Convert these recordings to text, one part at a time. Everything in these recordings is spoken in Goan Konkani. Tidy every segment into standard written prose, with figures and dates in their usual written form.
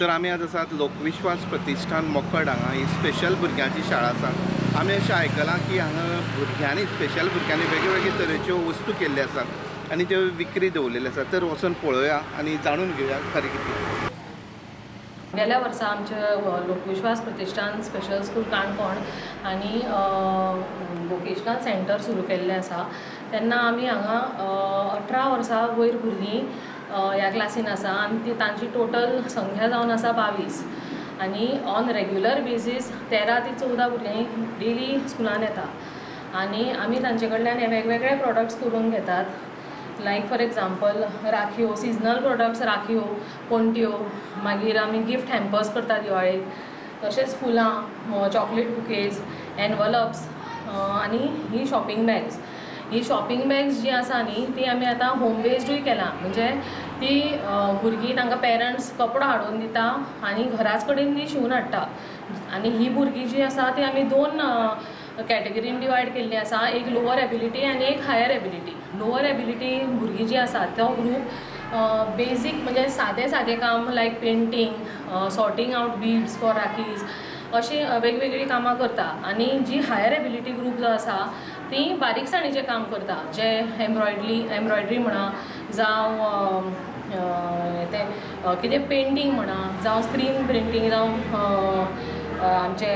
तर आमी आज आसात लोकविश्वास प्रतिष्ठान मोकड हांगा ही स्पेशल भुरग्यांची शाळा आसा. आमी अशें आयकलां की हांगा भुरग्यांनी स्पेशल भुरग्यांनी वेगळे तरेच्यो वस्तू केल्ल्यो आसात आनी त्यो विक्री दवरलेल्यो आसात. तर वचून पळोवया आनी जाणून घेवया खरें कितें. गेल्या वर्सा आमचे लोकविश्वास प्रतिष्ठान स्पेशल स्कूल काणकोण आनी वोकेशनल सेंटर सुरू केल्लें आसा. तेन्ना आमी हांगा 18 वर्सां वयर भुरगीं ह्या क्लासीन आसा आनी ती तांची टोटल संख्या जावन आसा 22 आनी ऑन रेग्युलर बेजीस 13 ते 14 भुरगीं डेली स्कुलान येता आनी आमी तांचे कडल्यान हे वेगवेगळे प्रोडक्ट्स करून घेतात. लायक फॉर एग्जाम्पल राखयो, सिजनल प्रोडक्ट्स राखयो, पणट्यो, मागीर आमी गिफ्ट हॅम्पर्स करता दिवाळेक, तशेंच फुलां, चॉकलेट बुकेज, एनवलप्स आनी ही शॉपिंग बॅग्स. ही शॉपिंग बॅग्स जी आसा न्ही ती आमी आतां होम बेज्डूय केलां, म्हणजे ती भुरगीं तांकां पेरंट्स कपडो हाडून दिता आनी घराच कडेन ती शिंवून हाडटा. आनी ही भुरगीं जी आसा ती आमी 2 कॅटेगरीन डिवायड केल्ली आसा, एक लोवर एबिलिटी आनी एक हायर एबिलिटी. लोवर एबिलिटी भुरगीं जी आसा तो ग्रूप बेजीक म्हणजे सादें सादें काम like painting, sorting out beads for rakhis अशीं वेगवेगळीं कामां करता. आनी जी हायर एबिलिटी ग्रूप जो आसा ती बारीकसाणीचें काम करता, जे एम्ब्रॉयडरी म्हणा जावं तें कितें पेंटींग म्हणा जावं स्क्रीन प्रिंटींग जावं आमचे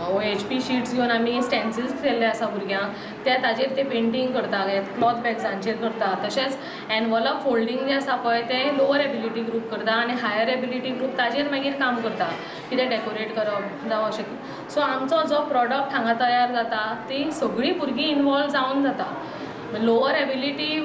OHP sheets घेवन आमी स्टेन्सिल्स केल्ले आसा भुरग्यांक, ते ताजेर ते पेंटींग करता, क्लॉथ बॅग्सांचेर करता. तशेंच एनवलप फोल्डींग जें आसा पळय तें लोवर एबिलिटी ग्रूप करता आनी हायर एबिलिटी ग्रूप ताजेर मागीर काम करता, कितें डेकोरेट करप जावं अशें. सो आमचो जो प्रोडक्ट हांगा तयार जाता ती सगळीं भुरगीं इनवॉल्व जावन जाता. लोवर एबिलिटी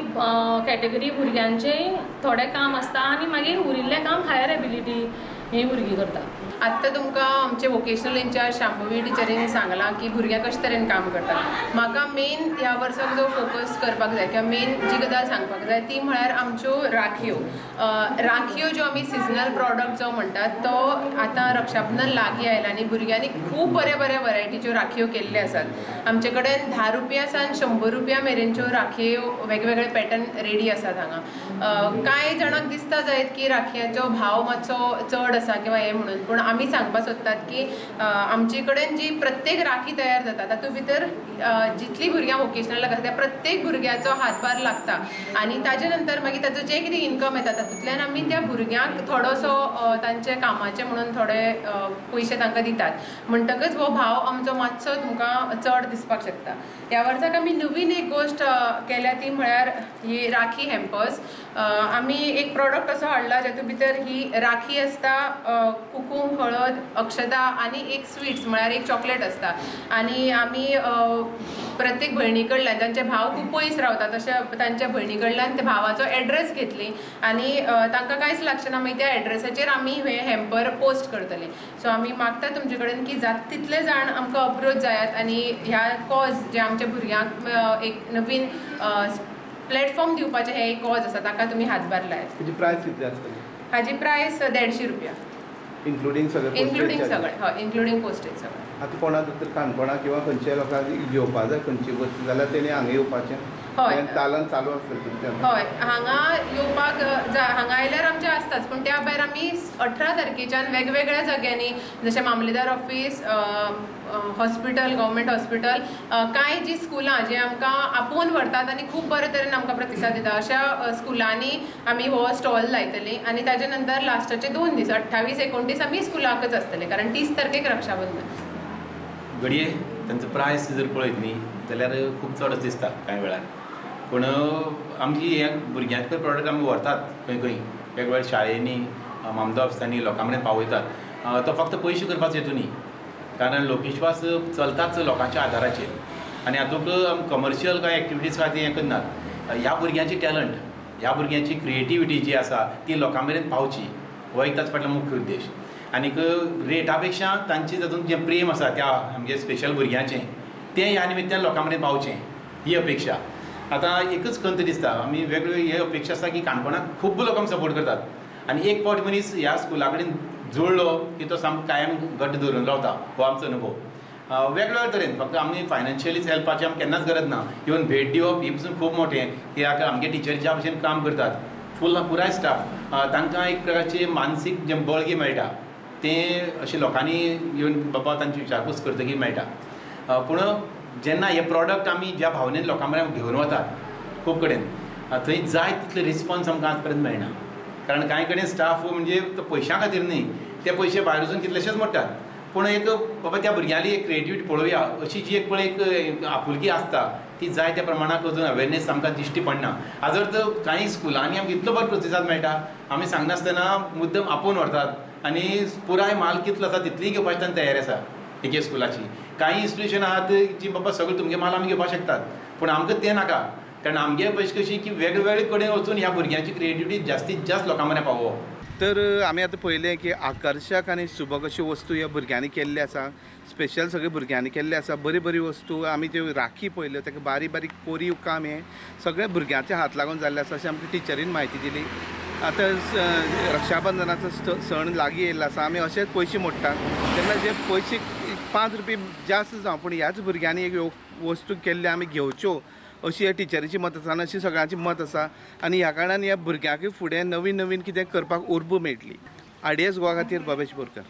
कॅटेगरी भुरग्यांचें थोडें काम आसता आनी मागीर उरिल्लें काम हायर एबिलिटी ही भुरगीं करता. आत्तां तुमकां आमचे वोकेशनल इन्चार्ज शांभवी टिचरीन सांगलां की भुरग्यां कशे तरेन काम करतात. म्हाका मेन ह्या वर्साक जो फोकस करपाक जाय किंवा मेन जी गजाल सांगपाक जाय ती म्हळ्यार आमच्यो राखयो. राखयो ज्यो आमी सिजनल प्रोडक्ट जो म्हणटात तो आतां रक्षाबंधन लागीं आयला आनी भुरग्यांनी खूब बऱ्या बऱ्या वरायटीच्यो राखयो केल्ल्यो आसात. आमचे कडेन 10 रुपया सावन 100 रुपया मेरेनच्यो राखयो वेगवेगळे पॅटर्न रेडी आसात हांगा. कांय जाणांक दिसता जायत की राखयांचो भाव मातसो चड आसा किंवा हें म्हणून, पूण आमी सांगपाक सोदतात की आमचे कडेन जी प्रत्येक राखी तयार जाता तातूंत भितर जितलीं भुरग्यां वोकेशनलाक आसा त्या प्रत्येक भुरग्याचो हातभार लागता आनी ताजे नंतर मागीर ताचो जें कितें इनकम येता तातूंतल्यान आमी त्या भुरग्यांक थोडोसो तांचे कामाचे म्हणून थोडे पयशे तांकां दितात. म्हणटकच हो भाव आमचो मातसो तुमकां चड दिसपाक शकता. ह्या वर्साक आमी नवीन एक गोश्ट केल्या ती म्हळ्यार ही राखी हॅम्पर्स. आमी एक प्रोडक्ट असो हाडला जातूंत भितर ही राखी आसता, कुकूम, हळद, अक्षता आनी एक स्वीट्स म्हळ्यार एक चॉकलेट आसता. आनी आमी प्रत्येक भयणी कडल्यान जांचे भाव खूब पयस रावता तशें तांच्या भयणी कडल्यान त्या भावाचो एड्रेस घेतली आनी तांकां कांयच लागचें ना, मागीर त्या एड्रेसाचेर आमी हे हॅम्पर पोस्ट करतले. सो आमी मागता तुमचे कडेन की जाता तितले जाण आमकां अप्रोच जायात आनी ह्या कॉज जे आमच्या भुरग्यांक एक नवीन प्लॅटफॉर्म दिवपाचें हें एक कॉज आसा ताका तुमी हातभार लायात. हाजी प्रायस कितली आसतली? हाजी प्रायस 150 रुपया, इन्क्लुडींग सगळें, इन्क्लुडींग सगळें. हय, इन्क्लुडींग पोस्टेज सगळें. आतां कोणाक जर काणकोणा किंवा खंयच्या लोकांक घेवपा जाय खंयची वस्तू जाल्यार तेणी हांगा येवपाचें? हय, दालन चालू आसतलें तुमचें? हय, हांगा येवपाक जाय. हांगा आयल्यार आमचें आसताच, पूण त्या भायर आमी 18 तारखेच्यान वेगवेगळ्या जाग्यांनी जशें मामलेदार ऑफीस, हॉस्पिटल, गव्हर्मेंट हॉस्पिटल, कांय जी स्कुलां जी आमकां आपोवन व्हरतात आनी खूब बरे तरेन आमकां प्रतिसाद दिता अशा स्कुलांनी आमी हो स्टॉल लायतलीं. आनी ताजे नंतर लास्टाचे 2 दीस 28, 29 आमी स्कुलाकच आसतले, कारण 30 तारखेक रक्षाबंधन. घडये तांचो प्रायस जर पळयत न्ही जाल्यार खूब चडच दिसता कांय वेळार, पूण आमची ह्या भुरग्यांक प्रोडक्ट आमी व्हरतात खंय खंय वेगवेगळ्या शाळेंनी, मामलेदार ऑफिसांनी लोकां मेरेन पावयतात. तो फक्त पयशे करपाचो हेतू न्ही, कारण लोकविश्वास चलताच लोकांच्या आदाराचेर आनी हातूंत कमर्शियल कांय एक्टिविटीज खातीर हें करनात. ह्या भुरग्यांची टॅलंट, ह्या भुरग्यांची क्रिएटिविटी जी आसा ती लोकां मेरेन पावची हो एक ताचो फाटलो मुख्य उद्देश. आनीक रेटा पेक्षा तांचे तातूंत जें प्रेम आसा त्या आमगे स्पेशल भुरग्यांचें तें ह्या निमित्तान लोकां मेरेन पावचें ही अपेक्षा. आतां एकच खंत दिसता, आमी वेगवेगळी ही अपेक्षा आसता की काणकोणाक खूब लोक आमी सपोर्ट करतात आनी एक फावट मनीस ह्या स्कुला कडेन जुळ्ळो की तो सामको कायम घट्ट धरून रावता, हो आमचो अनुभव. वेगवेगळ्या तरेन फक्त आमी फायनान्शियली हेल्पाची आमकां केन्नाच गरज ना, इवन भेट दिवप ही पसून खूब मोठें कित्याक आमगे टिचरी ज्या भशेन काम करतात फूल पुराय स्टाफ तांकां एक प्रकारचें मानसीक जें बळगें मेळटा तें अशें लोकांनी येवन बाबा तांची विचारपूस करतकीर मेळटा. पूण जेन्ना हे प्रोडक्ट आमी ज्या भावनेन लोकां मेरेन घेवन वतात खूब कडेन थंय जाय तितले रिस्पॉन्स आमकां आज पर्यंत मेळना. कारण कांय कडेन स्टाफ म्हणजे पयशां खातीर न्ही, ते पयशे भायर वचून कितलेशेच मोडटात, पूण एक बाबा त्या भुरग्यांली एक क्रिएटिविटी पळोवया अशी जी एक पळय एक आपुलकी आसता ती जाय त्या प्रमाणाक अजून अवेरनेस आमकां दिश्टी पडना. हाजो अर्थ कांय स्कुलांनी आमकां इतलो बरो प्रतिसाद मेळटा, आमी सांगनासतना मुद्दम आपोवन व्हरतात आनी पुराय माल कितलो आसा तितलीय घेवपाची तांची तयारी आसा. एके स्कुलाची कांय इन्स्टिट्युशन आहात जी बाबा सगळें तुमगे माल आमी घेवपाक शकतात, पूण आमकां तें नाका. कारण आमगे पयशे कशी की वेगवेगळे कडेन वचून ह्या भुरग्यांची क्रिएटिविटी जास्तीत जास्त लोकां मेरेन पावोवप. तर आमी आतां पळयलें की आकर्शक आनी सुबक अश्यो वस्तू ह्या भुरग्यांनी केल्ले आसा, स्पेशल सगळे भुरग्यांनी केल्ले आसा. बरी बरी वस्तू आमी त्यो राखी पळयल्यो, ताका बारीक बारीक कोरीव काम हें सगळें भुरग्यांच्या हात लागून जाल्लें आसा अशें आमकां टिचरीन म्हायती दिली. आतां रक्षाबंधनाचो सण लागीं येयल्लो आसा, आमी अशेंच पयशे मोडटात तेन्ना जे पयशे 5 रुपये जास्त जावं पूण ह्याच भुरग्यांनी एक वस्तू केल्ली आमी घेवच्यो अशी ह्या टिचरीची मत आसा आनी अशी सगळ्यांची मत आसा. आनी ह्या कारणान ह्या भुरग्यांकूय फुडें नवीन नवीन कितें करपाक उर्बा मेळटली. आरडीएस गोवा खातीर भवेश बोरकर.